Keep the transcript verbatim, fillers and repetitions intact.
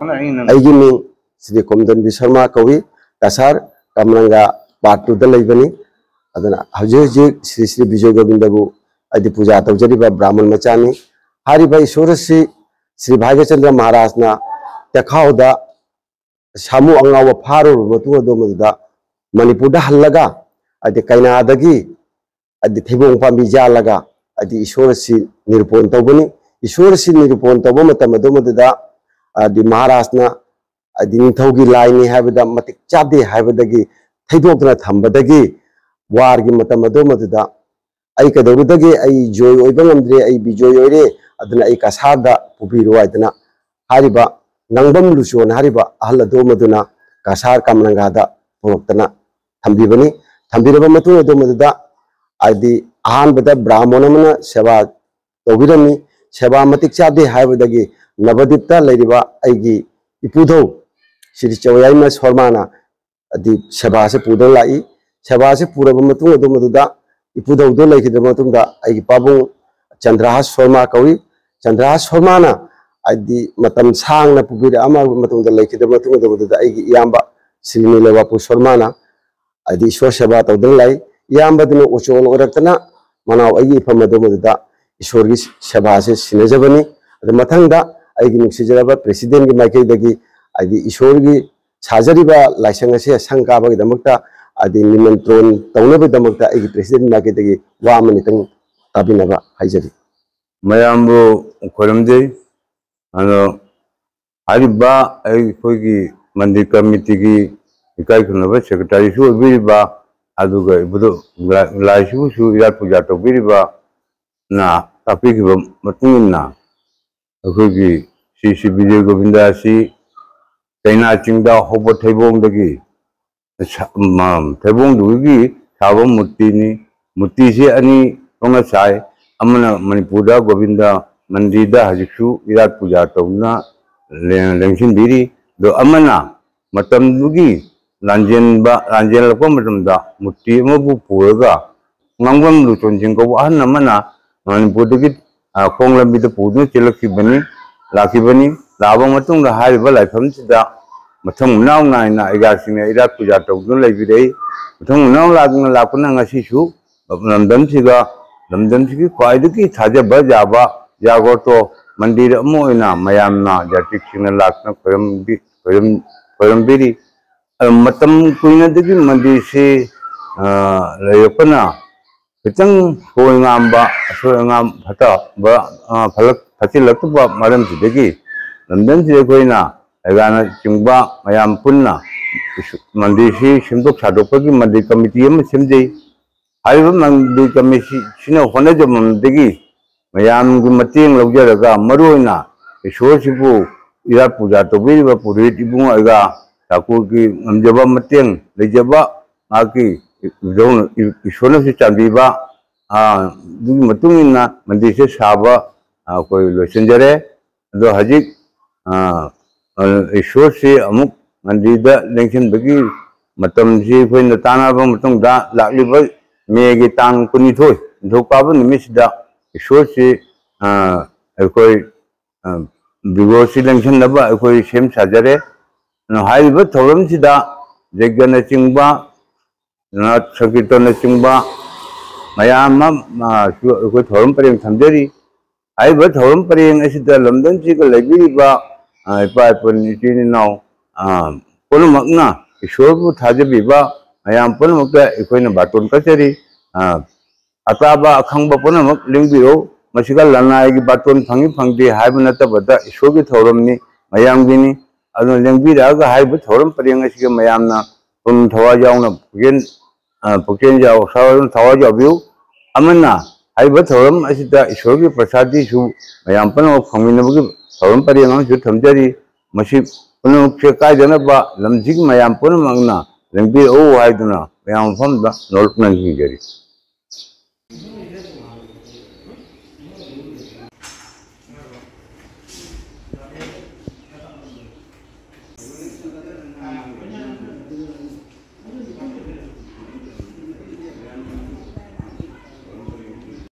ꯑꯩꯒꯤ ꯃꯤꯡ ꯁ꯭ꯔꯤ ꯀꯣꯝꯗꯟꯕꯤ ꯁꯔꯃ ꯀꯧꯏ꯫ ꯀꯁꯥꯔ ꯀꯃꯔꯪꯒ ꯄꯥꯔꯠ ꯇꯨꯗ ꯂꯩꯕꯅꯤ꯫ ꯑꯗꯨꯅ ꯍꯧꯖꯤꯛ ꯍꯧꯖꯤꯛ ꯁ꯭ꯔꯤ ꯁ꯭ꯔꯤ ꯕꯤꯖꯣꯏ ꯒꯣꯕꯤꯟꯗꯕꯨ ꯑꯩꯗꯤ ꯄꯨꯖꯥ ꯇꯧꯖꯔꯤꯕ ꯕ꯭ꯔꯥꯍꯃꯟ ꯃꯆꯥꯅꯤ꯫ ꯍꯥꯏꯔꯤꯕ ꯏꯁꯣꯔ ꯑꯁꯤ ꯁ꯭ꯔꯤ ꯚꯥꯒ꯭ꯌꯆꯟꯗ꯭ꯔ ꯃꯍꯥꯔꯥꯖꯅ ꯇꯦꯈꯥꯎꯗ ꯁꯥꯃꯨ ꯑꯉꯥꯎꯕ ꯐꯥꯔꯨꯔꯕ ꯃꯇꯨꯡ ꯑꯗꯨ ꯃꯗꯨꯗ ꯃꯅꯤꯄꯨꯔꯗ ꯍꯜꯂꯒ, ꯍꯥꯏꯗꯤ ꯀꯩꯅꯥꯗꯒꯤ, ꯍꯥꯏꯗꯤ ꯊꯩꯕꯣꯡ ꯄꯥꯝꯕꯤ ꯌꯥꯜꯂꯒ, ꯍꯥꯏꯗꯤ ꯏꯁꯣꯔ ꯑꯁꯤ ꯅꯤꯔꯨꯄꯣꯟ ꯇꯧꯕꯅꯤ꯫ ꯏꯁꯣꯔ ꯑꯁꯤ ꯅꯤꯔꯨꯄꯣꯟ ꯇꯧꯕ ꯃꯇꯝ ꯑꯗꯨ ꯃꯗꯨꯗ, ꯍꯥꯏꯗꯤ ꯃꯍꯥꯔꯥꯖꯅ, ꯍꯥꯏꯗꯤ ꯅꯤꯡꯊꯧꯒꯤ ꯂꯥꯏꯅꯤ ꯍꯥꯏꯕꯗ ꯃꯇꯤꯛ ꯆꯥꯗꯦ ꯍꯥꯏꯕꯗꯒꯤ ꯊꯩꯗꯣꯛꯇꯨꯅ ꯊꯝꯕꯗꯒꯤ ꯋꯥꯔꯒꯤ ꯃꯇꯝ ꯑꯗꯨ ꯃꯗꯨꯗ ꯑꯩ ꯀꯩꯗꯧꯔꯨꯗꯒꯦ, ꯑꯩ ꯖꯣꯏ ꯑꯣꯏꯕ ꯉꯝꯗ꯭ꯔꯦ, ꯑꯩ ꯕꯤꯖꯣꯏ ꯑꯣꯏꯔꯦ, ꯑꯗꯨꯅ ꯑꯩ ꯀꯁꯥꯔꯗ ꯄꯨꯕꯤꯔꯣ ꯍꯥꯏꯗꯅ ꯍꯥꯏꯔꯤꯕ ꯅꯪꯕꯝ ꯂꯨꯆꯣꯟ ꯍꯥꯏꯔꯤꯕ ꯑꯍꯜ ꯑꯗꯨ ꯃꯗꯨꯅ ꯀꯁꯥꯔ ꯀꯃꯂꯪꯒꯥꯗ ꯄꯨꯔꯛꯇꯅ ꯊꯝꯕꯤꯕꯅꯤ꯫ ꯊꯝꯕꯤꯔꯕ ꯃꯇꯨꯡ ꯑꯗꯨ ꯃꯗꯨꯗ ꯍꯥꯏꯗꯤ ꯑꯍꯥꯟꯕꯗ ꯕ꯭ꯔꯥꯍꯃꯣꯟ ꯑꯃꯅ ꯁꯦꯕꯥ ꯇꯧꯕꯤꯔꯝꯃꯤ꯫ ꯁꯦꯕꯥ ꯃꯇꯤꯛ ꯆꯥꯗꯦ ꯍꯥꯏꯕꯗꯒꯤ ꯅꯕꯗꯤꯞꯇ ꯂꯩꯔꯤꯕ ꯑꯩꯒꯤ ꯏꯄꯨꯙꯧ ꯁ꯭ꯔꯤ ꯆꯧꯌꯥꯏꯃ ꯁꯣꯔꯃꯥꯅ ꯍꯥꯏꯗꯤ ꯁꯦꯕꯥꯁꯦ ꯄꯨꯗꯨꯅ ꯂꯥꯛꯏ꯫ ꯁꯦꯕꯥꯁꯦ ꯄꯨꯔꯕ ꯃꯇꯨꯡ ꯑꯗꯨ ꯃꯗꯨꯗ ꯏꯄꯨꯙꯧꯗꯨ ꯂꯩꯈꯤꯗ꯭ꯔꯕ ꯃꯇꯨꯡꯗ ꯑꯩꯒꯤ ꯄꯥꯕꯨꯡ ꯆꯟꯗ꯭ꯔꯍꯥꯁ ꯁꯣꯔꯃꯥ ꯀꯧꯏ꯫ ꯆꯟꯗ꯭ꯔꯍꯥꯁ ꯁꯣꯔꯃꯥꯅ ꯍꯥꯏꯗꯤ ꯃꯇꯝ ꯁꯥꯡꯅ ꯄꯨꯕꯤꯔꯛꯑ ꯃꯇꯨꯡꯗ ꯂꯩꯈꯤꯗ꯭ꯔꯕ ꯃꯇꯨꯡ ꯑꯗꯨ ꯃꯗꯨꯗ ꯑꯩꯒꯤ ꯏꯌꯥꯝꯕ ꯁ꯭ꯔꯤ ꯅꯤꯂꯦꯋꯥꯄꯨ ꯁꯣꯔꯃꯥꯅ ꯍꯥꯏꯗꯤ ꯏꯁꯣꯔ ꯁꯦꯕꯥ ꯇꯧꯗꯨꯅ ꯂꯥꯛꯏ꯫ ꯏꯌꯥꯝꯕꯗꯨꯅ ꯎꯆꯣꯜ ꯑꯣꯏꯔꯛꯇꯅ ꯃꯅꯥꯎ ꯑꯩꯒꯤ ꯏꯐꯝ ꯑꯗꯨ ꯃꯗꯨꯗ ꯏꯁꯣꯔꯒꯤ ꯁꯦꯕꯥꯁꯦ ꯁꯤꯟꯅꯖꯕꯅꯤ꯫ ꯑꯗꯨ ꯃꯊꯪꯗ ꯑꯩꯒꯤ ꯅꯨꯡꯁꯤꯖꯔꯕ ꯄ꯭ꯔꯦꯁꯤꯗꯦꯟꯒꯤ ꯃꯥꯏꯀꯩꯗꯒꯤ ꯍꯥꯏꯗꯤ ꯏꯁꯣꯔꯒꯤ ꯁꯥꯖꯔꯤꯕ ꯂꯥꯏꯁꯪ ꯑꯁꯦ ꯁꯪ ꯀꯥꯕꯒꯤꯗꯃꯛꯇ ꯍꯥꯏꯗꯤ ꯅꯤꯃꯟꯇ꯭ꯔꯣꯟ ꯇꯧꯅꯕꯒꯤꯗꯃꯛꯇ ꯑꯩꯒꯤ ꯄ꯭ꯔꯦꯁꯤꯗꯦꯟꯒꯤ ꯃꯥꯏꯀꯩꯗꯒꯤ ꯋꯥ ꯑꯃꯅꯤꯇꯪ ꯇꯥꯕꯤꯅꯕ ꯍꯥꯏꯖꯔꯤ꯫ ꯃꯌꯥꯝꯕꯨ ꯈꯣꯏꯔꯝꯖꯩ꯫ ꯑꯗꯣ ꯍꯥꯏꯔꯤꯕ ꯑꯩꯈꯣꯏꯒꯤ ꯃꯟꯗꯤꯔ ꯀꯃꯤꯇꯤꯒꯤ ꯏꯀꯥꯏ ꯈꯨꯝꯅꯕ ꯁꯦꯀ꯭ꯔꯦꯇꯥꯔꯤꯁꯨ ꯑꯣꯏꯕꯤꯔꯤꯕ, ꯑꯗꯨꯒ ꯏꯕꯨꯙꯧ ꯂꯥꯏ-, ꯂꯥꯏꯁꯤꯕꯨꯁꯨ ꯏꯔꯥꯠ ꯄꯨꯖꯥ ꯇꯧꯕꯤꯔꯤꯕꯅ ꯇꯥꯛꯄꯤꯈꯤꯕ ꯃꯇꯨꯡ ꯏꯟꯅ ꯑꯩꯈꯣꯏꯒꯤ ꯁ꯭ꯔꯤ ꯁ꯭ꯔꯤ ꯕꯤꯖꯣꯏ ꯒꯣꯕꯤꯟꯗ ꯑꯁꯤ ꯀꯩꯅꯥ ꯆꯤꯡꯗ ꯍꯧꯕ ꯊꯩꯕꯣꯡꯗꯒꯤ ꯁꯥ-, ꯃ-, ꯊꯩꯕꯣꯡꯗꯨꯒꯤ ꯁꯥꯕ ꯃꯨꯔꯇꯤꯅꯤ꯫ ꯃꯨꯔꯇꯤꯁꯤ ꯑꯅꯤ ꯊꯣꯛꯅ ꯁꯥꯏ꯫ ꯑꯃꯅ ꯃꯅꯤꯄꯨꯔꯗ ꯒꯣꯕꯤꯟꯗ ꯃꯟꯗꯤꯔꯗ ꯍꯧꯖꯤꯛꯁꯨ ꯏꯔꯥꯠ ꯄꯨꯖꯥ ꯇꯧꯗꯨꯅ ꯂꯦꯡ-, ꯂꯦꯡꯁꯤꯟꯕꯤꯔꯤ꯫ ꯑꯗꯣ ꯑꯃꯅ ꯃꯇꯝꯗꯨꯒꯤ ꯂꯥꯟꯖꯦꯟꯕ, ꯂꯥꯟꯖꯦꯜꯂꯛꯄ ꯃꯇꯝꯗ ꯃꯨꯔꯇꯤ ꯑꯃꯕꯨ ꯄꯨꯔꯒ ꯉꯥꯡꯕꯝ ꯂꯨꯆꯣꯟꯁꯤꯡ ꯀꯧꯕ ꯑꯍꯜ ꯑꯃꯅ ꯃꯅꯤꯄꯨꯔꯗꯒꯤ, ꯑ, ꯈꯣꯡ ꯂꯝꯕꯤꯗ ꯄꯨꯗꯨꯅ ꯆꯦꯜꯂꯛꯈꯤꯕꯅꯤ, ꯂꯥꯛꯈꯤꯕꯅꯤ꯫ ꯂꯥꯛꯂꯕ ꯃꯇꯨꯡꯗ ꯍꯥꯏꯔꯤꯕ ꯂꯥꯏꯐꯝꯁꯤꯗ ꯃꯊꯪ ꯃꯅꯥꯎ ꯅꯥꯏꯅ ꯑꯩꯒꯥꯁꯤꯡꯅ ꯏꯔꯥꯠ ꯄꯨꯖꯥ ꯇꯧꯗꯨꯅ ꯂꯩꯕꯤꯔꯛꯏ꯫ ꯃꯊꯪ ꯃꯅꯥꯎ ꯂꯥꯛꯇꯨꯅ ꯂꯥꯛꯄꯅ ꯉꯁꯤꯁꯨ ꯂꯝꯗꯝꯁꯤꯒ, ꯂꯝꯗꯝꯁꯤꯒꯤ ꯈ꯭ꯋꯥꯏꯗꯒꯤ ꯊꯥꯖꯕ ꯌꯥꯕ ꯖꯥꯒ꯭ꯔꯣꯇꯣ ꯃꯟꯗꯤꯔ ꯑꯃ ꯑꯣꯏꯅ ꯃꯌꯥꯝꯅ ꯖꯥꯇꯤꯁꯤꯡꯅ ꯂꯥꯛꯇꯨꯅ ꯈꯣꯏꯔꯝꯕꯤ-, ꯈꯣꯏꯔꯝ-, ꯈꯣꯏꯔꯝꯕꯤꯔꯤ꯫ ꯑ, ꯃꯇꯝ ꯀꯨꯏꯅꯗꯒꯤ ꯃꯟꯗꯤꯔꯁꯤ, ꯑ, ꯂꯩꯔꯛꯄꯅ ꯈꯤꯇꯪ ꯁꯣꯏ ꯉꯥꯝꯕ, ꯑꯁꯣꯏ ꯑꯉꯥꯝ ꯐꯠꯇꯕ, ꯑ, ꯐꯠꯂꯛ-, ꯐꯠꯆꯤꯜꯂꯛꯇꯕ ꯃꯔꯝꯁꯤꯗꯒꯤ ꯂꯝꯗꯝꯁꯤꯗ ꯑꯩꯈꯣꯏꯅ ꯑꯩꯒꯥꯅꯆꯤꯡꯕ ꯃꯌꯥꯝ ꯄꯨꯟꯅ ꯃꯟꯗꯤꯔꯁꯤ ꯁꯦꯝꯗꯣꯛ ꯁꯥꯗꯣꯛꯄꯒꯤ ꯃꯟꯗꯤꯔ ꯀꯃꯤꯇꯤ ꯑꯃ ꯁꯦꯝꯖꯩ꯫ ꯍꯥꯏꯔꯤꯕ ꯃꯟꯗꯤꯔ ꯀꯃꯤꯇꯤꯁꯤꯅ ꯍꯣꯠꯅꯖꯃꯟꯗꯒꯤ ꯃꯌꯥꯝꯒꯤ ꯃꯇꯦꯡ ꯂꯧꯖꯔꯒ, ꯃꯔꯨꯑꯣꯏꯅ ꯏꯁꯣꯔꯁꯤꯕꯨ ꯏꯔꯥꯠ ꯄꯨꯖꯥ ꯇꯧꯕꯤꯔꯤꯕ ꯄꯨꯔꯣꯍꯤꯠ ꯏꯕꯨꯡꯉꯣ ꯑꯩꯒꯥ ꯇꯥꯀꯨꯔꯒꯤ ꯉꯝꯖꯕ ꯃꯇꯦꯡ ꯂꯩꯖꯕ, ꯃꯍꯥꯛꯀꯤ ꯏꯙꯧ-, ꯏꯁꯣꯔꯅꯁꯨ ꯆꯥꯟꯕꯤꯕ, ꯑꯥ, ꯑꯗꯨꯒꯤ ꯃꯇꯨꯡ ꯏꯟꯅ ꯃꯟꯗꯤꯔꯁꯦ ꯁꯥꯕ, ꯑꯥ, ꯑꯩꯈꯣꯏ ꯂꯣꯏꯁꯤꯟꯖꯔꯦ꯫ ꯑꯗꯣ ꯍꯧꯖꯤꯛ, ꯑꯥ, ꯑꯥ, ꯏꯁꯣꯔꯁꯤ ꯑꯃꯨꯛ ꯃꯟꯗꯤꯔꯗ ꯂꯦꯡꯁꯤꯟꯕꯒꯤ ꯃꯇꯝꯁꯤ ꯑꯩꯈꯣꯏꯅ ꯇꯥꯟꯅꯔꯕ ꯃꯇꯨꯡꯗ ꯂꯥꯛꯂꯤꯕ ꯃꯦꯒꯤ ꯇꯥꯡ ꯀꯨꯟꯅꯤꯊꯣꯏ, ꯅꯤꯡꯊꯧꯀꯥꯕ ꯅꯨꯃꯤꯠꯁꯤꯗ ꯏꯁꯣꯔꯁꯤ, ꯑꯥ, ꯑꯩꯈꯣꯏ, ꯑꯥ, ꯕꯤꯒꯣꯔꯁꯤ ꯂꯦꯡꯁꯤꯟꯅꯕ ꯑꯩꯈꯣꯏ ꯁꯦꯝ ꯁꯥꯖꯔꯦ꯫ ꯑꯗꯨꯅ ꯍꯥꯏꯔꯤꯕ ꯊꯧꯔꯝꯁꯤꯗ ꯌꯖ꯭ઞꯅꯆꯤꯡꯕ, ꯅꯥꯠ ꯁꯪꯀꯤꯔꯇꯟꯅꯆꯤꯡꯕ ꯃꯌꯥꯝ ꯑꯃ, ꯑ, ꯁꯨ ꯑꯩꯈꯣꯏ ꯊꯧꯔꯝ ꯄꯔꯦꯡ ꯊꯝꯖꯔꯤ꯫ ꯍꯥꯏꯔꯤꯕ ꯊꯧꯔꯝ ꯄꯔꯦꯡ ꯑꯁꯤꯗ ꯂꯝꯗꯝꯁꯤꯒ ꯂꯩꯕꯤꯔꯤꯕ, ꯑ, ꯏꯄꯥ ꯏꯄꯨ ꯏꯆꯤꯟ ꯏꯅꯥꯎ, ꯑ, ꯄꯨꯝꯅꯃꯛꯅ ꯏꯁꯣꯔꯕꯨ ꯊꯥꯖꯕꯤꯕ ꯃꯌꯥꯝ ꯄꯨꯝꯅꯃꯛꯇ ꯑꯩꯈꯣꯏꯅ ꯕꯥꯇꯣꯟ ꯀꯠꯆꯔꯤ꯫ ꯑ, ꯑꯇꯥꯕ ꯑꯈꯪꯕ ꯄꯨꯝꯅꯃꯛ ꯂꯦꯡꯕꯤꯔꯛꯎ꯫ ꯃꯁꯤꯒ ꯂꯅꯥꯏꯒꯤ ꯕꯥꯇꯣꯟ ꯐꯪꯏ ꯐꯪꯗꯦ ꯍꯥꯏꯕ ꯅꯠꯇꯕꯗ ꯏꯁꯣꯔꯒꯤ ꯊꯧꯔꯝꯅꯤ, ꯃꯌꯥꯝꯒꯤꯅꯤ꯫ ꯑꯗꯨꯅ ꯂꯦꯡꯕꯤꯔꯛꯑꯒ ꯍꯥꯏꯔꯤꯕ ꯊꯧꯔꯝ ꯄꯔꯦꯡ ꯑꯁꯤꯒ ꯃꯌꯥꯝꯅ ꯄꯨꯛꯅꯤꯡ ꯊꯋꯥꯏ ꯌꯥꯎꯅ ꯄꯨꯛꯆꯦꯜ, ꯑ, ꯄꯨꯛꯆꯦꯜ ꯌꯥꯎ-, ꯊꯋꯥꯏ ꯌꯥꯎꯅ ꯊꯋꯥꯏ ꯌꯥꯎꯕꯤꯌꯨ꯫ ꯑꯃꯅ ꯍꯥꯏꯔꯤꯕ ꯊꯧꯔꯝ ꯑꯁꯤꯗ ꯏꯁꯣꯔꯒꯤ ꯄ꯭ꯔꯁꯥꯗꯤꯁꯨ ꯃꯌꯥꯝ ꯄꯨꯝꯅꯃꯛ ꯐꯪꯃꯤꯟꯅꯕꯒꯤ ꯊꯧꯔꯝ ꯄꯔꯦꯡ ꯑꯃꯁꯨ ꯊꯝꯖꯔꯤ꯫ ꯃꯁꯤ ꯄꯨꯝꯅꯃꯛꯁꯦ ꯀꯥꯏꯗꯅꯕ ꯂꯝꯁꯤꯒꯤ ꯃꯌꯥꯝ ꯄꯨꯝꯅꯃꯛꯅ ꯂꯦꯡꯕꯤꯔꯛꯎ ꯍꯥꯏꯗꯨꯅ ꯃꯌꯥꯝ ꯃꯐꯝꯗ ꯅꯣꯜꯂꯛꯅ ꯅꯤꯡꯁꯤꯡꯖꯔꯤ꯫